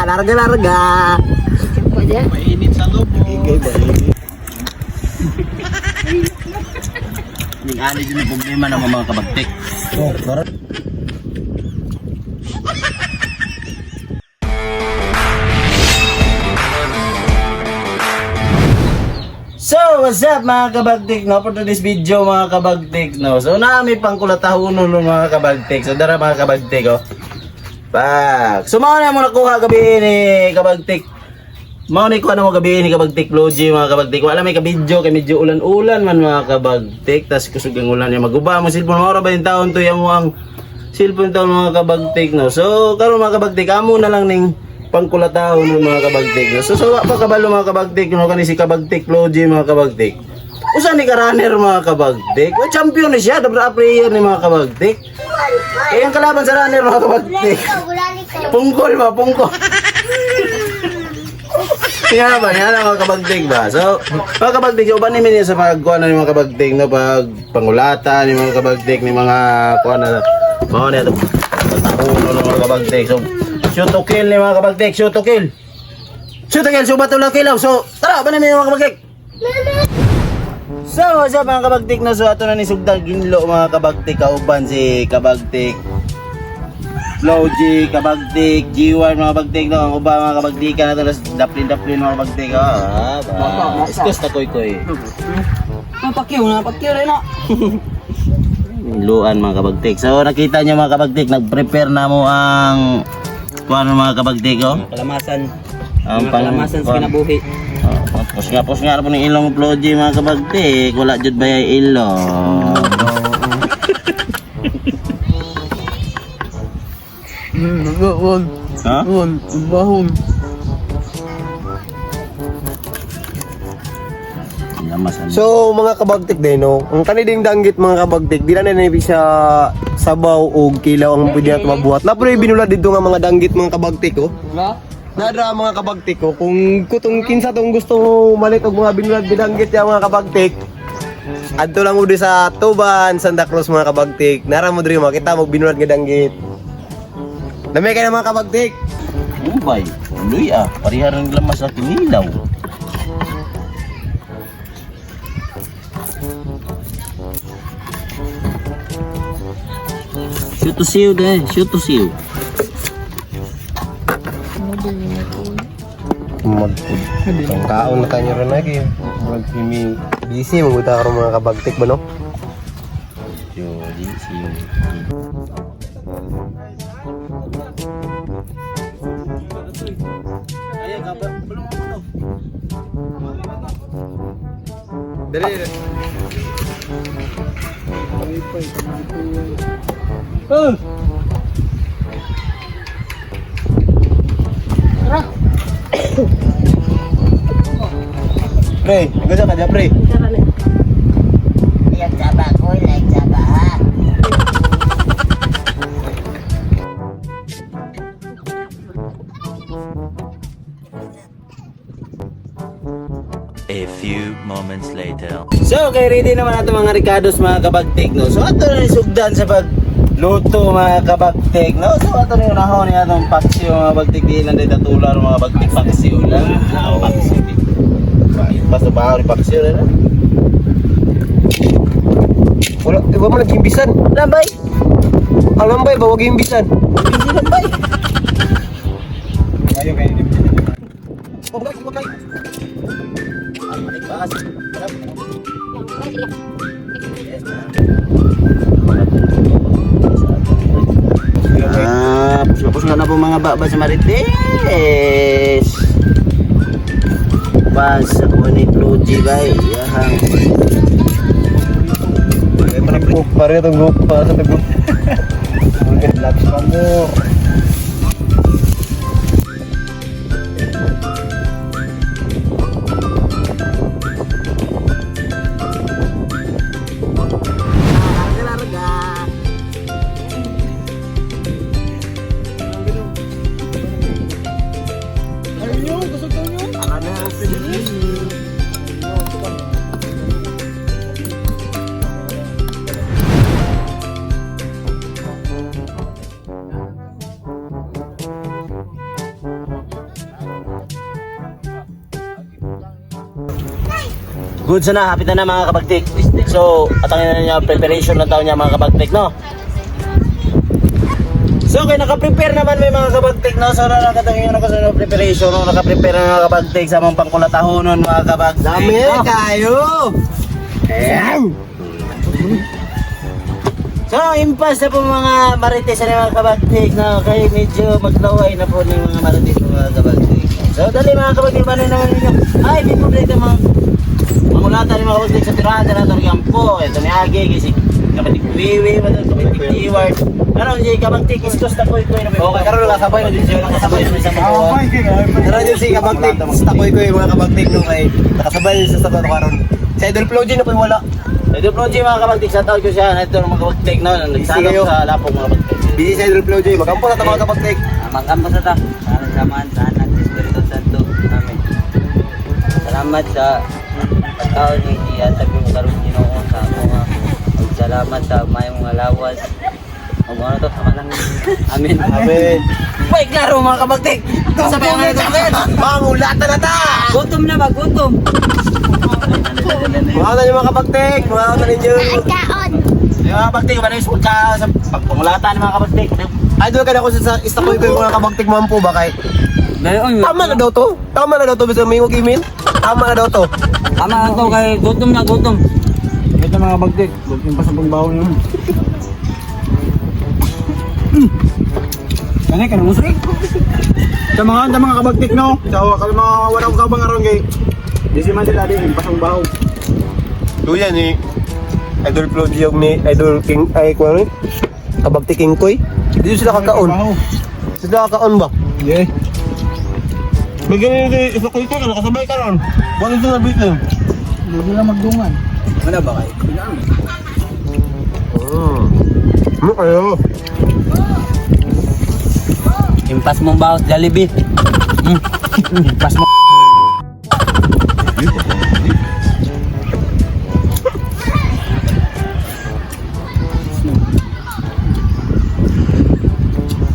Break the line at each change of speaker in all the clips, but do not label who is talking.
Larga larga.
Mainit sa loob.
Igay ba? Yung ali din yung problema ng mga kabagtik. Oh, para. So, what's up, mga kabagtik, no? For today's video, mga kabagtik, no? So, naami pangkulatahuno no, mga kabagtik. So, dara, mga kabagtik, oh. Pak. So, mao na mo nakuha gabi ni kabagtik. Mao ni kuha na mo gabi ni kabagtik Logi, mga kabagtik. Wala may kabidyo kay medyo ulan-ulan man, mga kabagtik. Tas kusog ang ulan niya maguba mo cellphone mao ra ba yung taon to mo ang cellphone taon, mga kabagtik, no. So, karon, mga kabagtik, amo na lang ning pangkulatahon no, mga kabagtik, no. So, wa pa kabalo, mga kabagtik, no, kani si kabagtik Logi, mga kabagtik. Usa ni ka runner, mga kabagtik. Well, champion ni siya, dobra player ni mga kabagtik. Kaya ang kalaban sa runner, mga kabagtik. Pungkol ba? Pungkol. Nga ba? Nga na mga kabagtig ba? So, mga kabagtig, uban ni niya sa pagkuha na ni mga kabagtig, no? Pag pangulata ni mga kabagtig, ni mga kuha na, mga na ito, pagtakuno ng mga kabagtig. So, shoot to kill ni mga kabagtig, shoot to kill. Shoot to kill, so bato lang kilaw. So, tara, uban ni mga kabagtig. So, what's up, mga kabagtik, no? So, ato na ni Sugdang Ginlo, mga kabagtik, kauban si kabagtik Logi, kabagtik, G1, mga kabagtik, no? Ang uba mga kabagtikan na ito, daplin-daplin, mga kabagtik, oh. Ah, ba. Excuse na koy-koy.
Napakyaw na, napakyaw rin na.
Luan, mga kabagtik. So nakita niyo, mga kabagtik, nag-prepare na mo ang kuan, mga kabagtik, oh.
Kalamasan.
Ang
Mga kalamasan sa kinabuhi.
Oh, pus nga po ng ilong Floji, mga kabagtik. Wala jud ba yung ilong? Ha?
Bahon.
Lamas ano.
So mga kabagtik din no, ang kaniding danggit, mga kabagtik, di na na siya sabaw o kilaw ang pwede nato mabuhat. Na pero binulad dito nga mga danggit, mga kabagtik, oh.
Diba?
Nadra, mga kabagtik, oh, kung kutong kinsa tong gusto malit og mga binulad bidanggit ya, mga kabagtik. Adto lang mo di sa Tuban, Santa Cruz, mga kabagtik. Nara mo diri makita mo binulad nga danggit. Dami kay na, mga kabagtik.
Ubay, uloy ah. Pareha rin lamas sa kinilaw. Shoot to see you deh, shoot to see you.
Magpud. Ang kaon na tanyo ron lagi. Murag simi busy maguta karon, mga kabagtik ba, no?
Yo, di see you.
Dali. Pre, nagasa ka dyan, pre.
A few moments later.
So, okay, ready naman nato mga Ricardos, mga kabagtik, no? So, ato na sugdan sa pagluto, mga kabagtik, no? So, ato na yung nahon niya atong paksiw, mga bagtik. Di lang dito tular, mga bagtik, paksiw lang. Paksiw. Basta ba ni paksiw na?
Wala, iba mo nagimbisan.
Lambay!
Ang lambay ba, wag imbisan.
Busy lambay!
Oh, wag, wag, wag.
Ay, bakas. Ah, pusga-pusga na po mga baba sa Marites. Pas ako ni Floji bay. Yahang.
Pare pare itong group para sa group. Loves pa mo.
Good sana, hapit na na mga kabagtik. So, atangin na niya preparation ng tao niya mga kabagtik, no? So, okay, naka-prepare naman may mga kabagtik, no? So, nakatangin na kasi preparation, no? Naka-prepare na mga kabagtik sa mga pangkulatahonon, mga kabagtik.
Dami
no?
kayo.
So, impas na po mga marites na mga kabagtik, no? Kay medyo maglaway na po ng mga marites ng mga kabagtik. So, dali mga kabagtik, paano naman ninyo? Ay, may problema mga mangulatan ni mga kabagtik sa tirahan na natin po. Ito ni Agi, kasi kabatik Wiwi, kabatik Iward. Ano, si kabagtik, istos na po ito.
Okay, karon nakasabay na din siya, nakasabay
na sa mga.
Tara dyan si Kabagtik, sa takoy ko yung mga kabagtik no kay nakasabay sa sa karon. Sa Idol Flow G na po yung wala.
Ito po mga kabagtik, sa tawag ko siya, ito mga kabagtik, no? Nagsanap
kayo.
sa lapong mga kabagtik.
Busy sa Idol Flow G, magampo na ta mga kabagtik.
Magampo sa ta. Salamat sa Amahan, sa Anak, sa Espiritu Santo. Amen. Salamat sa pagkaon ni iatag mo karon Ginoo sa ako nga. Ug salamat sa mayong mga lawas. Ug ano to tama lang. Amen.
Amen.
Uy, klaro mga kabagtik! Sabay ang ito
Mangulata na ta!
Gutom na ba gutom?
Mga na mga kabagtik, mga na ninyo.
Yung mga kabagtik, ba na yung ka sa pagpangulatan ng mga kabagtik?
Idol ka na ako sa istakoy ko yung mga kabagtik mampo ba kay.
Dayon.
Tama na daw to. Tama na daw to bisa may email. Tama na daw to.
Tama ako kay gutom na gutom.
Ito mga bagtik, yung pa sa pagbaon yun. Kani ka nang usrik. Sa mga kabagtik no. Sa kami mga wala kong kabang aron kay. Di si man sila di pasang baho.
Tuya ni Idol Flow G yung ni Idol King ay kuno ni Kabagtik King Koy. Dito sila kakaon. Sila kakaon ba?
Yeah. Bigyan niyo kay isa ko ito, nakasabay ka ron. Wala ito na bitin. Hindi lang magdungan.
Wala ba kay? Ano kayo?
Impas mong bawat Jollibee.
Impas mo.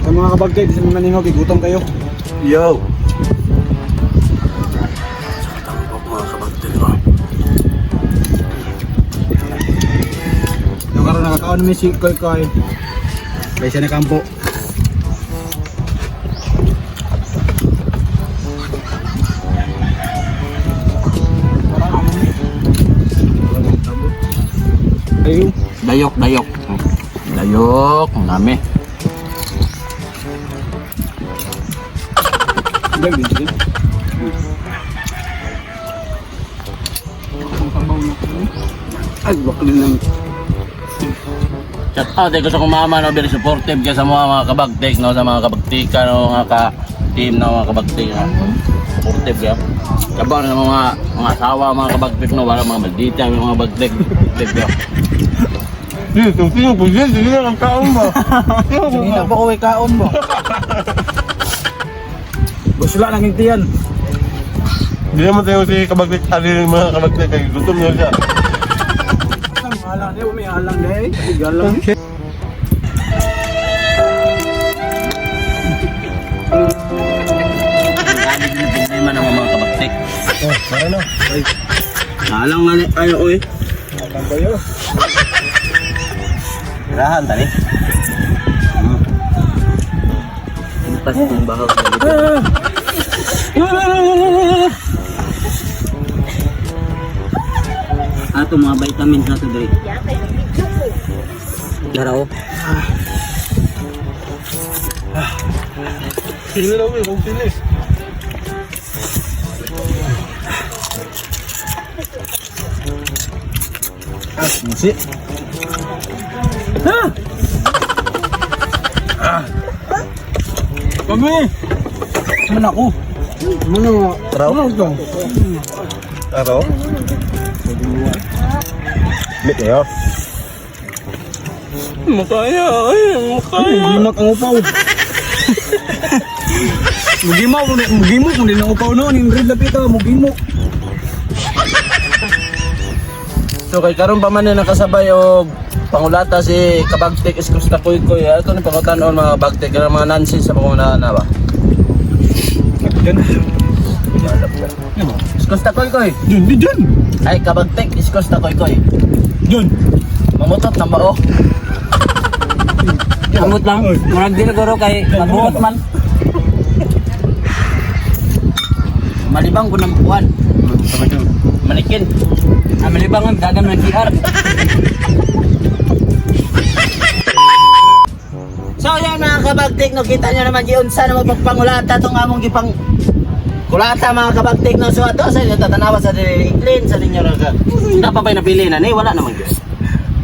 Sa mga kabagtik, di sa mga naningog, gutom kayo.
Yo.
Yung karon nakakaon mi si Koy Koy. Kay siya nakampo. Ayun.
Dayok, dayok. Dayok, ang dami.
Ay, bakli lang.
Shout out eh, ko sa kong mama, no, very supportive kay sa mga kabagtik, no, sa mga kabagtika, no, mga ka team, no, mga kabagtik, no. Supportive kaya. Kabaw na mga mga asawa, mga kabagtik, no, wala mga maldita, mga bagtik, bagtik, no.
Sino po siya? Sino ang kaon ba?
Hindi na ko kaon mo. Busla nang tiyan.
Hindi naman tayo si kabagtik, ano yung mga kabagtik kay gutom na siya.
Alang niya, may alang dai. Galang.
Ang dami din na problema ng mga kabagtik.
Oh, mara na.
Alang nga ni ayo oy. Rahan tani.
Impas mong bawat Jollibee. Ato mga vitamins na to diri. Dara oh.
Sino lang eh, kung sino eh.
Si.
Kami. Man ako. Ano?
Taraw?
Ano ito?
Araw? Mit kayo?
Makaya, ay, makaya.
Gimak ang upaw. Mugimo mo mugimo kung di na upaw noon, in red lapita mugimo.
So kay karon pa man na nakasabay og pangulata si Kabagtik Iskus na Kuy Kuy. Ito ni pangutanon mga Kabagtik kanang mga nonsense sa pangunahan na ba.
Yan.
Iskos ta koy koy.
Jun, di Jun.
Ay kabagtik, iskos ta koy koy.
Jun.
Mamutot na bao.
Amot lang. Murag di guro kay mabuot man.
Malibang ko ng buwan. Manikin.
Ah, malibang ang dagan ng GR.
So yan mga kabagtik, no, kita nyo naman giunsa na magpangulata tong among gipang kulata mga kabagtik no. So ato sa inyo tatanawa sa dili clean sa ninyo ra ka. Dapat pa'y napili na ni wala naman gyud.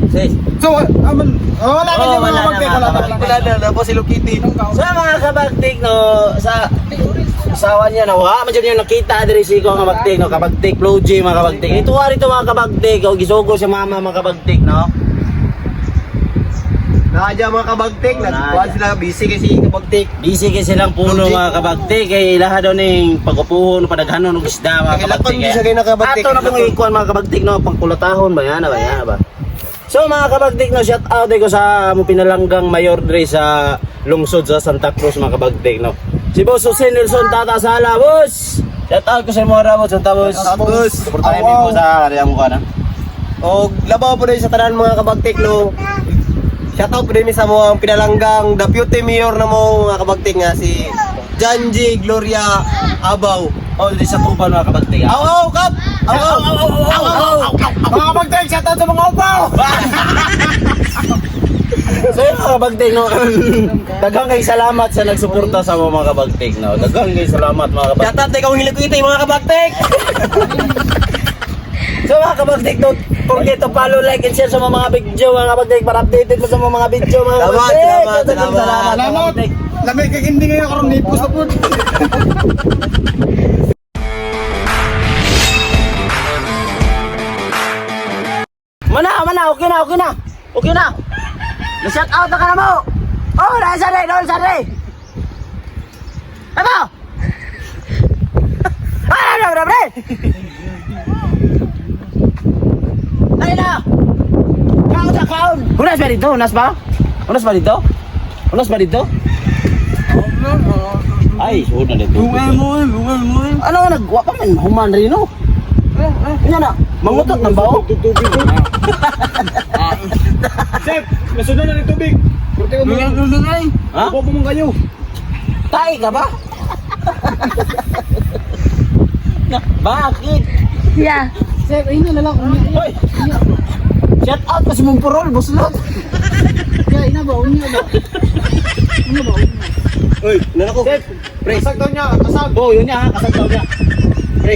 Sis.
So, aman, oh, wala na
Oh,
dyan
wala
mga
na,
kabagtik.
mga
Wala na,
kabagtik.
wala
Wala na, na po si Lukiti.
So mga kabagtik no sa usawa niya na wa man jud niyo nakita diri si ko nga kabagtik no, kabagtik Flow G mga kabagtik. Ito rito mga kabagtik, o gisugo si mama mga kabagtik no.
Naadya mga kabagtik,
Oh,
nagkuhan
naadya.
sila busy kasi kabagtik.
Busy kay silang puno mga kabagtik kay ilaha daw ning pag-upuhon padaghanon og isda mga
Kay
kabagtik.
lakon di siya kay nakabagtik.
Ato na pong ikuan mga kabagtik no, pangkulatahon ba yan ba yan ba. So mga kabagtik no, shout out ko sa mo pinalanggang mayor dre sa lungsod sa Santa Cruz mga kabagtik no. Si Boss Jose Nelson Tata Sala, boss. Shout out ko sa imo ra boss, Santa boss.
Shout out, boss.
Suportahan mi po sa kaniyang mukha na.
Og labaw po din sa tanan mga kabagtik no. Shout out po din sa mo ang pinalanggang deputy mayor na mo mga kabagtik nga si Janji Gloria Abaw.
Oh, dre sa Tuban mga kabagtik.
Aw aw kap. Aw aw aw aw aw.
Mga kabagtik, shout out sa mga upaw.
So yun mga kabagtik no. Daghang kay salamat sa nagsuporta sa mga kabagtik no. Daghang kay salamat mga kabagtik.
Shout out kay kong Hilukiti mga kabagtik.
So mga kabagtik, don't forget to follow, like, and share sa mga video mga kabagtik para updated mo sa mga video mga
Salamat,
kabagtik.
salamat,
Daghang
salamat.
salamat.
Salamat.
kabagtik.
Lamig kay hindi ngayon karon nipos na po.
Mana, mana, okay na, okay na. Okay na. Na-shout out na ka na mo. Oh, nasa rin, oh, nasa rin. Ano? Ah, ano, ano, ano, Dali na. Kaon sa kaon. Unas ba dito? Unas ba? Unas ba dito? Unas ba dito? Ay, suod na dito. Ano nga nagwa pa man human rin no? Nya na, mangutot ng bao.
Chef, nasunod na ng tubig. Kurti ko mo.
Ha?
Upo mo kayo.
Tay ka ba? Na, bakit?
Yeah.
Chef, ayun na lang.
Hoy! Shout out kasi mong purol, buslot.
Uy, nanako.
Chef,
Kasag daw niya, kasag.
Oh, yun niya ha, kasag daw niya. Pre,